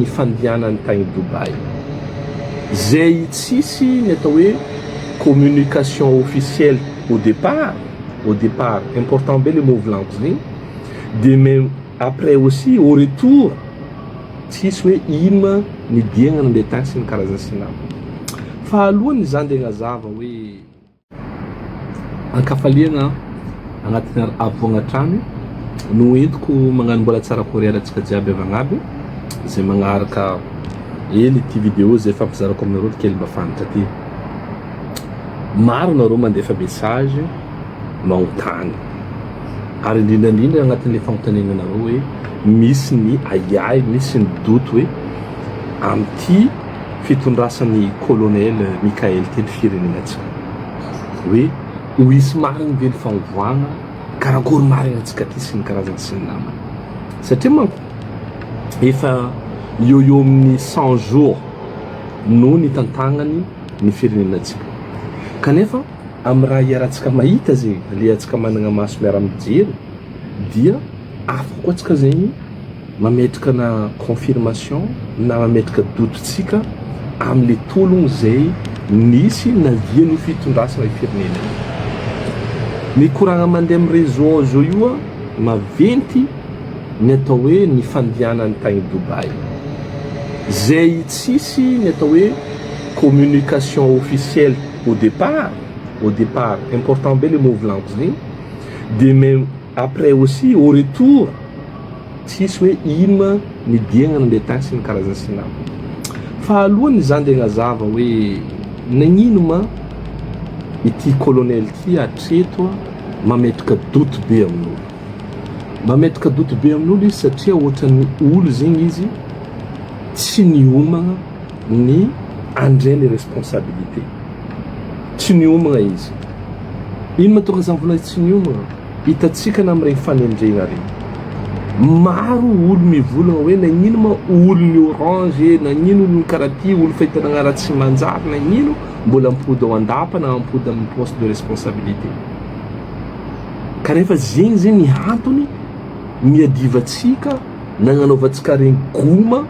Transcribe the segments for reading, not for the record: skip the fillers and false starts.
ny fandianany tagny Dubaï. Zay tsisy ny atao hoe communication officielle au départ, au départ, important be le mot volaniko zegny, de même après aussi au retour tsisy hoe ino ma ny diagna nandeha tagny sy ny karazany sy ny namany. Fa alohany za ndeha agnazava hoe ankafaliagna agnatin'ny havoagna trano no entiko magnano mbola tsara koreana antsika jiaby avagnaby zay magnaraka hely ity vidéo zay fampizarako aminareo kely mba fantatra ty. Maro nareo mandefa message magnontany, ary indrindra indrindra agnatin'le fagnontaniananareo hoe misy ny ahiahy, misy ny doute hoe am'ty fitondrasan'ny colonel Mickaël ty ny firenenantsika, hoe ho hisy marigny ve ny fagnovoagna, karakory marigny antsika ty sy ny karazany sy ny namany, satria manko efa eo eo amin'ny 100 jours no nitantagnany ny firenenantsika, kanefa amin'ny raha iarahantsika mahita zegny le antsika managna maso miara-mijery, dia afaka koa antsika zegny mametraka na confirmation na mametraka doute-tsika am'le tologno zay nisy navia fitondrasana firenena io. Ny koragna mandeha amin'ny réseau zao io a maventy ny atao hoe ny fandianany tagny Dubaï, zay tsisy ny atao hoe communication officielle au départ, au départ, important be le mot volaniko zegny, de même après aussi au retour tsisy hoe ino ma ny diagna nandeha tagny sy ny karazany sy ny namany. Fa alohany za ndeha agnazava hoe nagnino ma ity colonel ty hatreto a mametraka doute be amin'olo, mametraka doute be amin'olo izy, satria ohatran'ny olo zegny izy tsy niomagna ny andray les responsabilités, tsy niomagna izy. Ino mahatonga zany vola tsy niomagna? Hitatsika na amin'regny fanendrena regny, maro olo mivolagna hoe nagnino ma olony orange, nagnino olony karaha ty, olo fahitana agnara tsy manjary, nagnino mbola ampody ao an-dapa na ampody amin'ny poste de responsabilité, kanefa zegny zegny ny antony miadivatsika nagnanaovantsika regny goma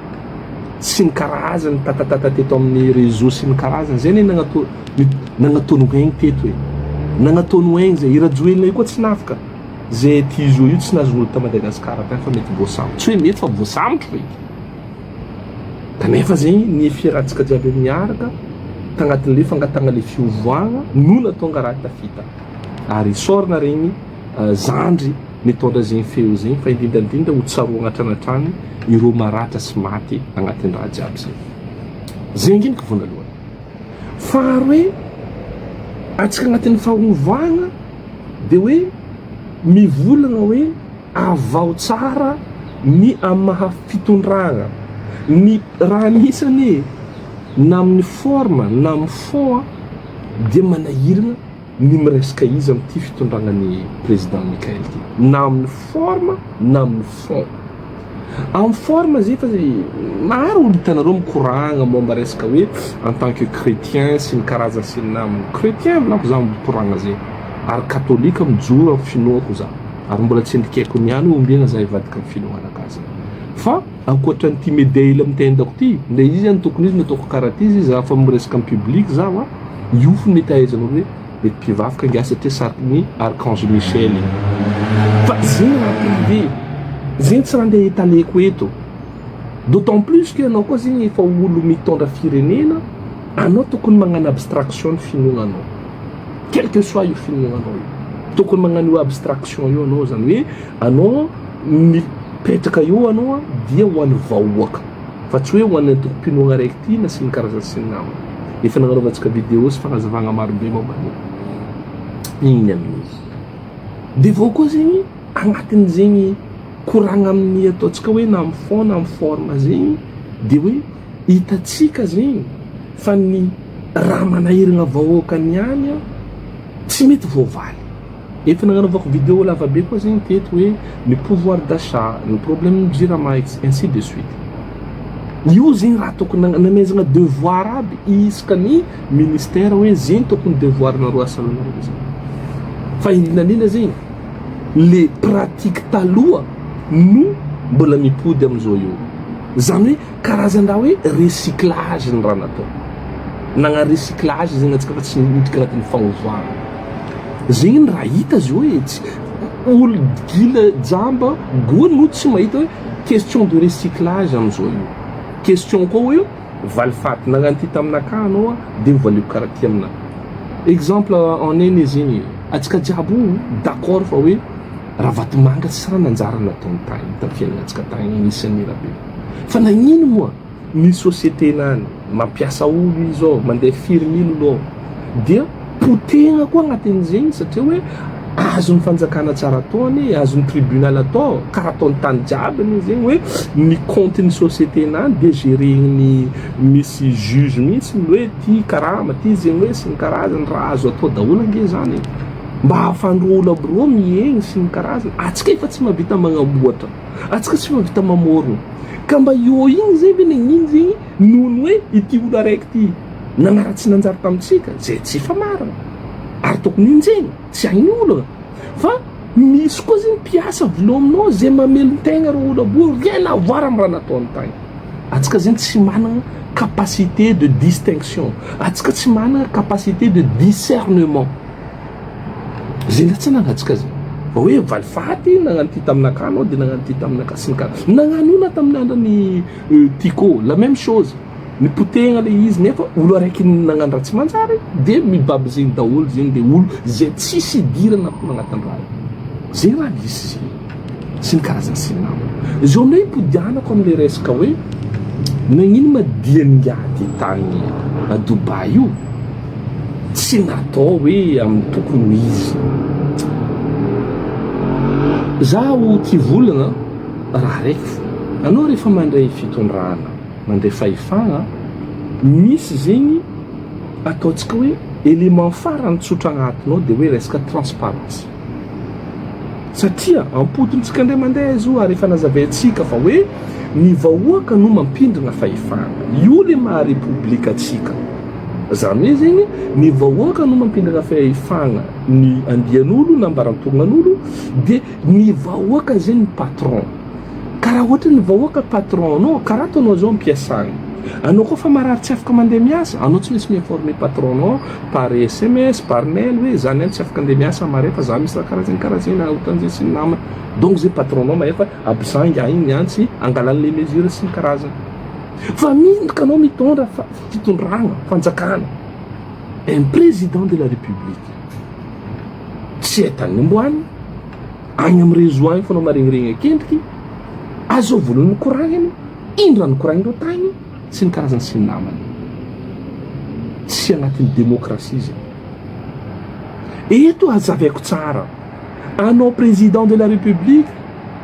sy ny karazany tatatata teto amin'ny réseau sy ny karazany zay. Ne nagnato nagnataony regny teto e, nagnataony regny zay i Rajoelina io koa tsy nafaka zay ty zo io, tsy nazon'olo ta Madagasikara tany fa mety voasambotry, tsy hoe mety fa voasambotry feky, kanefa zegny ny fiarahantsika jiaby miaraka tagnatin'le fangatahana le fiovoagna no natonga raha tafita, ary isaorana regny zandry nitondra zegny feo zegny, fa indrindra indrindra ho tsaroagna hatrany ireo maratra sy maty agnatin'ny raha jiaby zegny. Zegny iniky vonalohany. Faharoe, atsika agnatin'ny fahovagna de hoe mivolagna hoe avao tsara ny amy maha fitondragna ny raha misy anie, na amin'ny forme na amin'ny fond dia manahirana ny miresaka izy amin'ity fitondragna ny président Mickaël ty, na amin'ny forme na amin'ny fond. Amin'ny forme zay fa maro olo hitanareo mikoragna momba resaka hoe en tant que chrétien sy ny karazany sy ny namany. Chrétien volako za mikoragna zay, ary katôlika mijoro amin'ny finoako za, ary mbola tsy endrikeko niany hoe ombiagna za hivadika amin'ny finoanakahy zay. Fa ankoatran'ity médaille amin'ny tendako ty le izy zany, tokony izy nataoko karaha ty izy za fa miresaka amin'ny public za a io fo mety ahaizan'olo hoe mety mpivavaka ngia satria sariny archange Michel iny, fa zegny raha privé zegny, tsy raha andeha etaleko eto, d'autant plus que anao koa zegny efa olo mitondra firenena, anao tokony magnano abstraction ny finoananao, quel que soit io finoananao io, tokony magnano io abstraction io anao, zany hoe anao mipetraka eo anao dia ho an'ny vahoaka fa tsy hoe ho an'ny antokom-pinoana raiky ty na sy ny karazany sy ny namany. Efa nagnanaovantsika vidéo sy fagnazavagna marobe momba an'io igny amin'izy. De vao koa zegny agnatin'zegny koragna amin'ny ataontsika hoe na amin'ny fond na amin'ny forme zegny, de hoe hitatsika zegny fa ny raha manahirana vahoaka niany a tsy mety voavaly. Efa nagnanaovako vidéo lavabe koa zegny teto hoe ny pouvoir d'achat, ny problème Jirama, ainsi de suite. Io zegny raha tokony namezana devoir aby isaka ny ministère hoe zegny tokony devoir-nareo, asanareo zegny, fa indrindra zegny le pratique taloha no mbola mipody amizao io. Zany hoe karazan-draha hoe recyclage ny raha natao. Nagnano recyclage zegny antsika fa tsy niditra agnatin'ny fagnovana. Zegny ny raha hita zio e, tsy olo gila jamba goa no tsy mahita hoe question de recyclage amizao io. Question koa hoe valifaty nagnano ty taminakahy anao de hovaliako karaha ty aminah. Exemple en eny zegny, antsika jiaby io d'accord fa hoe Ravatomanga tsy raha nanjary nataony tagny tam fiaignantsika tagny anisan'ny ela be. Fa nagnino moa ny société nany mampiasa olo izy ao mandeha firy mille olo ao dia potegna koa agnatin'izegny satria hoe azon'ny fanjakana tsara atao anie azon'ny tribunal atao karaha ataony tany jiaby anie zegny hoe ny compte ny société nany dia gérer-n'ny misy juge mihitsy hoe ty karama ty zegny hoe sy ny karazany raha azo atao daholo ange zany e. Mba ahafahan'ireo olo aby ireo miaigny sy ny karazany, antsika efa tsy mahavita magnamboatra, antsika tsy mahavita mamorogno, ka mba io igny zay ve nagnino zegny noho ny hoe ity olo araiky ty nagnaratsy nanjary tamintsika, zay tsy efa marina, ary tokony henjehina, tsy hain'ny olona, fa misy koa zegny mpiasa vonominao zay mamelon-tegna reo olo aby io, rien à voir amy raha nataony tagny, antsika zegny tsy managna capacité de distinction, antsika tsy managna capacité de discernement. Zay ndray tsy ananantsika zay. Fa hoe valifaty nagnano ty taminakahy anao de nagnano ty taminakahy sy ny karazany. Nagnano io na tamin'ny andron'i Tiko, la même chose. Nipotehina le izy nefa olo araiky nagnano raha tsy manjary de mibaby zegny daholo zegny le olo zay tsisy idirana agnatin'ny raha io. Zay raha misy zegny. Sy ny karazany sy ny namany. Zao ndray ipodianako amle resaka hoe nagnino ma dian'ingahy ty tagny a Dubaï io tsy natao hoe amin'ny tokony ho izy. Zaho tia volana raha raiky fo. Anao rehefa mandray fitondrana, mandray fahefagna, misy zegny ataontsika hoe élément farany tsotra agnatinao de hoe resaka transparence. Satria ampotontsika indray mandeha izy io ary efa nazavaintsika fa hoe ny vahoaka no mampindrina fahefana. Io le maha repoblika antsika. Zany hoe zegny ny vahoaka no mampindrina fahefana ny andian'olo na ambarantognan'olo de ny vahoaka zegny ny patron. Ka raha ohatra ny vahoaka patron anao, karaha ataonao zao am-piasagna. Anao koa fa marary tsy afaka mandeha miasa, anao tsy maintsy mi-informer patron nao par sms, par mail hoe za niany tsy afaka andeha miasa mare fa za misy raha karaha zegny karaha zegny na ohatran'izay sy ny namany. Donc zay patron nao mahefa absent ingahy igny niantsy angalany les mesures sy ny karazany. Fa mendrika anao mitondra fitondragna, fanjakana, un président de la république tsy hay tany omboany. Agny am réseau agny fona maregniregny akendriky, azao voalohany nikoragniny, ino raha nikoragnindreo tagny, sy ny karazany sy ny namany. Tsy agnatin'ny démocratie zegny. Eto hazavaiko tsara, anao président de la république,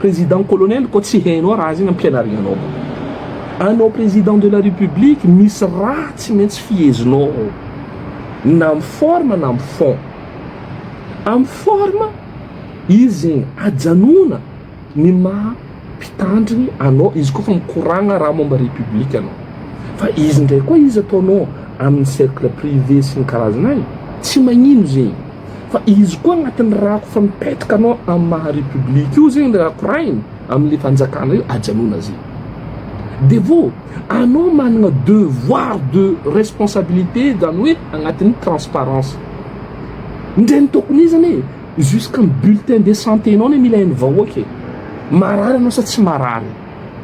président colonel koa tsy hainao raha zegny ampianarigny anao koa. Anao président de la république misy raha tsy maintsy fihezinao ao, na am forme na am fond. Am forme, Izy zegny ajanona ny maha mpitandrigny anao izy koa fa mikoragna raha momba république anao fa izy ndray koa izy ataonao amin'ny cercle privé sy ny karazana agny tsy magnino zegny fa izy koa agnatin'ny raha koa fa mipetraka anao amin'ny maha république io zegny raha koragniny amin'le fanjakana io ajanona zegny de vô anao managna devoir de responsabilité zany hoe agnatin'ny transparence ndray ny tokony izy anie Jusqu'à ny bulletin de santé nao anie mila hain'ny vahoaka e! Marary anao sa tsy marary?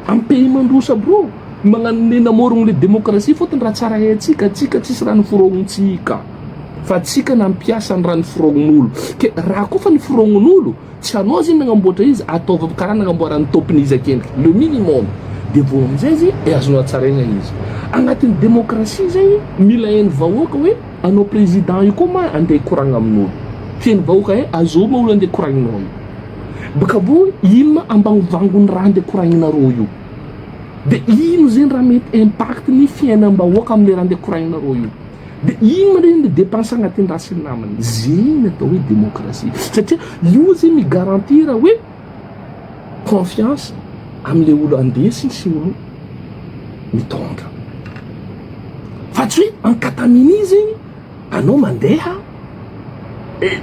Am pays mandroso aby reo magnano le namorogno le démocratie fôtony raha tsara haintsika atsika tsisy raha niforognontsika fa atsika nampiasa ny raha niforognon'olo ke raha koa fa niforognon'olo tsy anao zegny nagnamboatra izy ataovy karaha nagnamboaran'ny tompony izy akendriky le minimum de vao amizay izy azonao hatsaraigna izy agnatin'ny démocratie zegny mila hain'ny vahoaka hoe Anao président io koa ma andeha hikoragna amin'olo. Feno vahoaka eh azô ma olo andeha koragninao io. Baka bo ino ma ambangovangony raha andeha koragninareo io. De ino zegny raha mety impact ny fiainam-bahoaka amle raha andeha koragninareo io. De ino ma regny dépense agnatin'ny raha sy ny namany. Zegny atao hoe démocratie. Satria io zegny mi-garantir hoe confiance amle olo andesiny sy olo mitondra. Fa tsy hoe en catimini zegny anao mandeha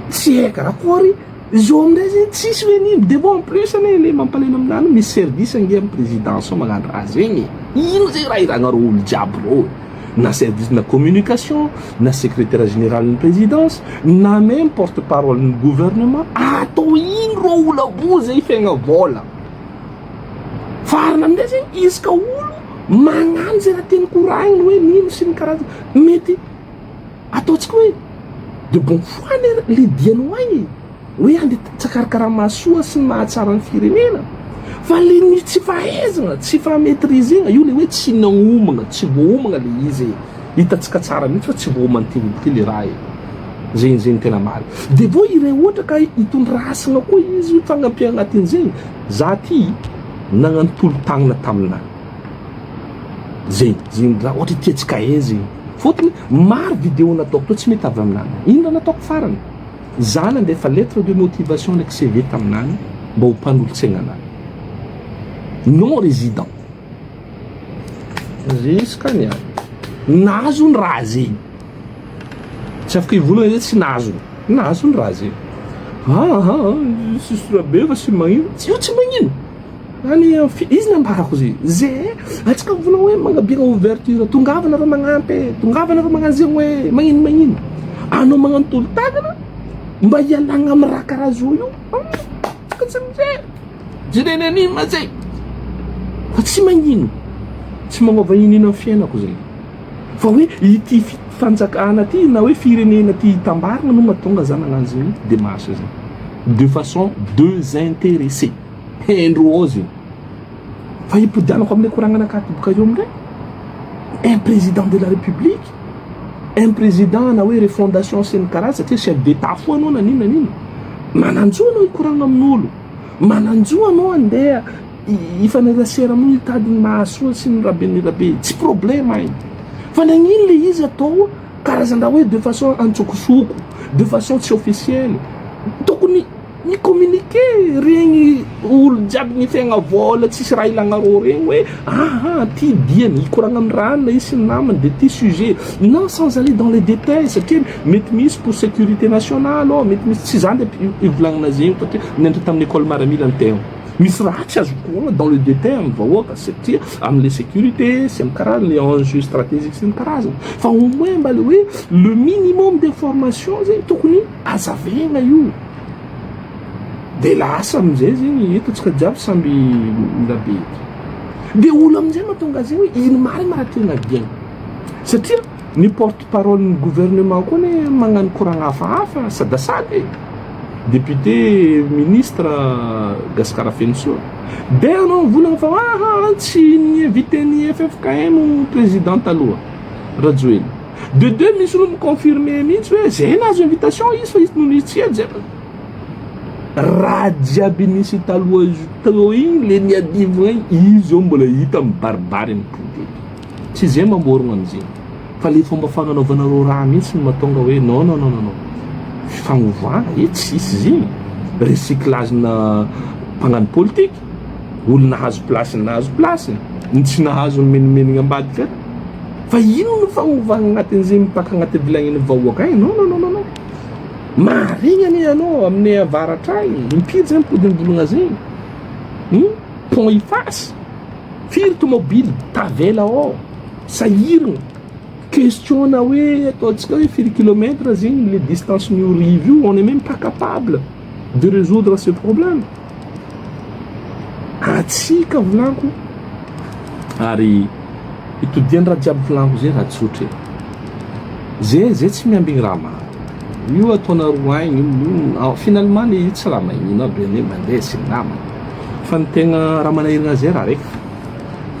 tsy hay karakory zao amindray zegny tsisy hoe nino de bon en plus anie le mampalahelo aminah misy service ange amy présidence ao magnano raha zegny. Ino zay raha iragnareo olo jiaby reo e? Na service na communication, na secrétaire général ny présidence, na même porte parole ny gouvernement, atao ino reo olo aby io zay fiaigna vôla? Farany amizay zegny isaka olo magnano zay raha tiany koragniny hoe nino sy ny karazany, mety ataontsika hoe de bon foi anie le dianao agny e, hoe andeha tsakarakara mahasoa sy ny mahatsara ny firenena, fa le ny tsy fahaizana, tsy faha-maitrisena, io le hoe tsy nagnomagna, tsy voaomagna le izy e, hitantsika tsara mihitsy fa tsy voaoman'ity olo ty le raha e, zegny zegny tena marina, de vao ire ohatra ka hitondra hasina koa izy fagnampia agnatin'izegny, za ty nagnano tolo-tagnana taminah. Zegny, zegny raha ohatra tiantsika hay zegny. Fôtony maro vidéo nataoko teo tsy mety avy aminany. Ino raha nataoko farany? Za nandefa lettre de motivation ndraiky CV taminany mba ho mpanolotsaigna anah. Non résident. Jusqu'à niany. Nahazo ny raha zegny. Tsy afaka hivolagna izy tsy nahazo. Nahazo ny raha zegny. Aha, tsisy raha be fa tsy magnino. Io tsy magnino. Any izy nambarako zay, zay antsika mivolagna hoe magnabira ouverture, tongava nareo magnampy e, tongava nareo magnano zegny hoe magnino magnino, anao magnano tolo-tagnana mba hialagna amy raha karaha zao io, tsika tsy mijery, jerena an'igny ma zay, fa tsy magnino, tsy magnova ino ino amy fiainako zay, fa hoe ity fanjakana ty na hoe firenena ty hitambarana no mahatonga za nagnano zegny démarche zegny, de façon desinteressée. Hendry ozy fa hipodianako amle koragna anakahy boka eo amindray un président de la république un président na hoe refondation sy ny karaza satria chef d'état fo anao na nino na nino mananjo anao hikoragna amin'olo mananjo anao andeha hifanerasera amin'olo hitady ny mahasoa sy ny rabe ny rabe tsy problème igny fa nagnino le izy atao karazan-draha hoe de façon antsokosoko de façon tsy officielle tokony Mi-communiquer regny olo jiaby ny fiaigna vôla tsisy raha ilagna rô regny hoe aha ty diany hikoragna amin'ny ranona izy sy ny namany de ty sujet non sans aller dans les détails satria mety misy pour sécurité nationale ao mety misy tsy zany le ivolagnana zegny satria nianatra tamin'ny école maramila ny tegna misy raha tsy azo koragna dans le détail amin'ny vahoaka satria am'le sécurité sy amy karazany le enjeu stratégique sy ny karazany fa au moins mba le hoe le minimum d'information zegny tokony azavaigna io. De lasa amizay zegny eto antsika jiaby samby mila be eto. De olo amizay mahatonga azy hoe ino marigny raha tiana viagna. Satria ny porte parole ny gouvernement koa anie magnano koragna hafahafa sadasada e. Député, ministre Gasikara Fenosoa. De anao mivolagna fa aha tsy ni-invité ny FFKM président taloha Rajoelina. De deux misy olo mi-confirmer mihitsy hoe zay nahazo invitation izy fa izy no nisy tsy edy. Raha jiaby nisy taloha teo igny le niadivagna igny izy eo mbola hita mibaribary mipody eto. Tsy zay mamorogna an'izegny fa le fomba fagnanaovanareo raha mihitsy no mahatonga hoe non non non non fagnovana e tsisy zegny. Recyclage-na mpagnano politique, olo nahazo place nahazo place, ny tsy nahazo mimenomenogna ambadika any. Fa ino no fagnovana agnatin'izay mipaka agnaty vilagnin'ny vahoaka agny? Non non non non non. Marigny anie anao aminay avaratra agny, impiry zay mipody mivolagna zegny? Hum? Pont Ifasy, firy tomobily tavela ao, sahiragna. Question na hoe ataontsika hoe firy kilomètre zegny le distance n'io rivo io, on n'est même pas capable de résoudre ce problème. Atsika volaniko ary itodiany raha jiaby volaniko zay raha tsotra e. Zay zay tsy miambigny raha maro. Io ataonareo agny io finalement le io tsy raha magnino aby anie mandeha sy ny namany. Fa ny tegna raha manahirana zay raha raiky.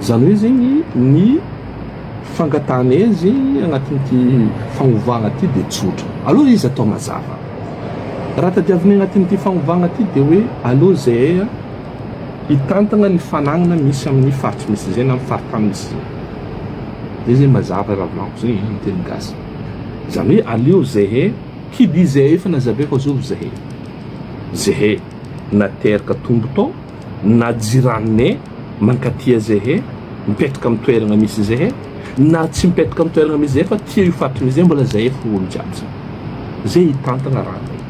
Zany hoe zegny ny fangatahanay zegny agnatin'ity fagnovagna ty de tsotra. Aleo izy atao mazava. Raha tadiavinay agnatin'ity fagnovagna ty de hoe aleo zahay hitantagna ny fanagnana misy amin'ny faritry misy zay na amin'ny faritany misy zay. Zay zegny mazava raha volaniko zegny amin'ny teny gasy. Zany hoe aleo zahay, qui dit zahay efa nazavaiko azovy zahay. Zahay nateraka tombo tao na jiraninay mankatia zahay mipetraka amin'ny toeragna misy zahay na tsy mipetraka amin'ny toeragna misy zahay fa tia io faritry misy zay mbola zahay fo olo jiaby zay. Zay hitantagna raha zay.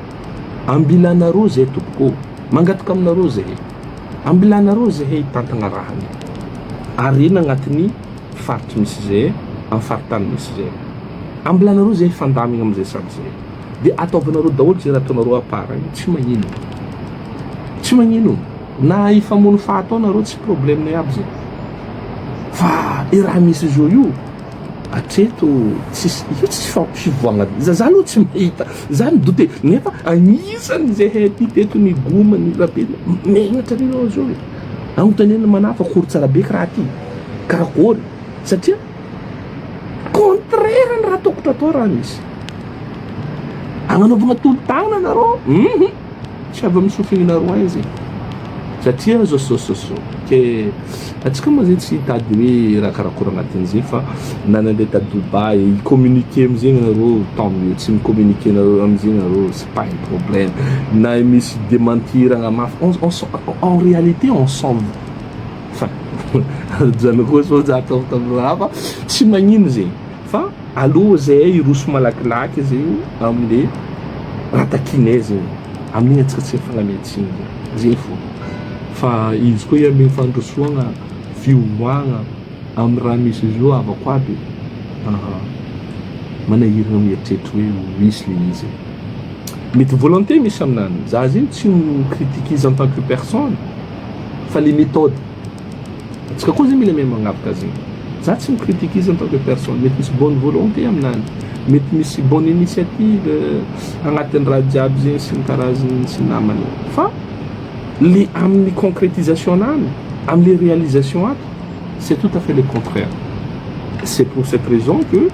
Ambilanareo zay tompoko ô, mangataka aminareo zahay. Ambilanareo zahay hitantagna raha io. Harena agnatin'ny faritry misy zay, amin'ny faritany misy zay. Ambilanareo zay hifandamigna amizay samy zay. De ataovanareo daholo zay raha ataonareo à part agny, tsy magnino. Tsy magnino. Na hifamono faty ao nareo tsy problème-nay aby zay. Fa i raha misy zao io, hatreto tsisy, io tsisy fivoahagna. Za aloha tsy mahita, za mi-douter nefa agnisan'ny zay ty teto ny goma ny rabe megnatra reo zao e. Agnontaniana manafa akory tsara be raha ty, karakory satria contraire ny raha tokotro atao raha misy. Agnanaovagna tolo-tagnana anareo, tsy avy amin'ny sofininareo agny zegny. Satria zao zao zao zao ke atsika moa zegny tsy hitady hoe raha karakory agnatin'izay fa na nandeha ta Dubaï i-communiquer amizegny anareo, tant mieux, tsy mi-communiquer nareo amizegny nareo, c'est pas un problème. Na misy démentiragna mafy, en réalité on s'en, enfin zany koa sao za ataoko tamin'ny raha fa tsy magnino zegny, fa aloha zay hiroso malakilaky zegny amle raha takinay zegny, amin'igny antsika tsy mifagnamia-tsigny zegny fô. Fa izy koa iamegny fandrosoagna, fiovoagna amy raha misy izy io avako aby, aha, manahirana mieritreritra hoe misy le izy. Mety volonté misy aminany, za zegny tsy mi-critique izy en tant que personne, fa le méthode. Antsika koa zegny mila mahay magnavaka zegny. Za tsy mi-critique izy en tant que personne, mety misy bonne volonté aminany, mety misy bonne initiative agnatin'ny raha jiaby zegny sy ny karazany sy ny namany, fa le amin'ny concrétisation anany, am'le réalisation ato, c'est tout à fait le contraire. C'est pour cette raison que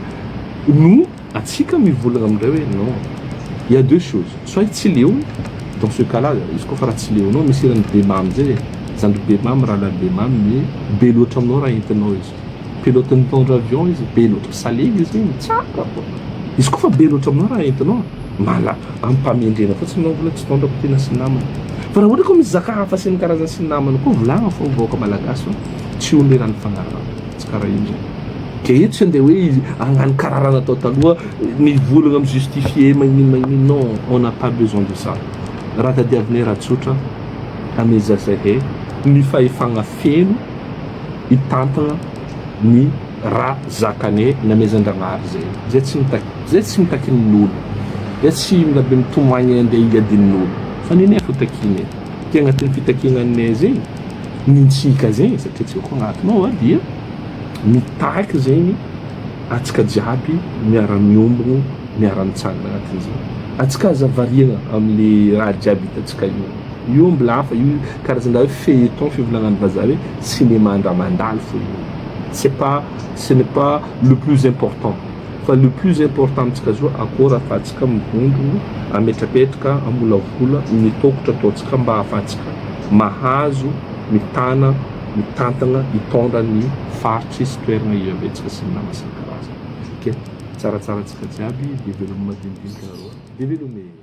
nous atsika mivolagna amindray hoe non, il y a deux choses: soit tsy leony, dans ce cas là izy koa fa raha tsy leonao, misy irany be mamy zay, zandry be mamy, rahalahy be mamy, mais be loatra aminao raha entinao izy, pilote nitondra avion izy be loatra, salegy izy igny tsara fô izy koa fa be loatra aminao raha entinao, mala ampamendrena fotsiny anao vola tsy tondrako tena sy namana. Fa raha ohatra koa misy zaka hafa sy ny karazany sy ny namany koa, volagna fô vahoaka malagasy fa tsy olo raha nifagnarahana, tsy karaha io zay. Ke eto tsy andeha hoe izy hagnano karaha raha natao taloha, mivolagna amy justifier magnino magnino, non, on n'a pas besoin de ça. Raha tadiavinay raha tsotra, ameza zahay ny fahefagna feno hitantagna ny raha zakanay namezan-dragnahary zay. Zay tsy mitaky, zay tsy mitakinin'olo, zay tsy mila be mitomagny andeha hiadinin'olo, fa ninay fo takinay ty agnatin'ny fitakignanay zegny nintsika zegny, satria tsika koa agnatinao a dia mitaky zegny atsika jiaby miara-miombogno, miara-mitsangana agnatin'izay. Atsika aza variagna am'le raha jiaby hitantsika io, io mbola hafa io, karazan-draha hoe feuilleton, fivolagnan'ny vazaha hoe cinéma ndra mandalo fo io, c'est pas ce n'est pas le plus important. Fa le plus important amitsika zao, akôry ahafahantsika mivondrona, ametrapetraka, amolavola ny tokotro ataontsika mba ahafahantsika mahazo mitana, mitantagna, hitondra ny faritry sy toerana iavetsika sy ny nama sy ny karazany. Ke tsaratsara antsika jiaby de veloma madinidinika nareo, de velome.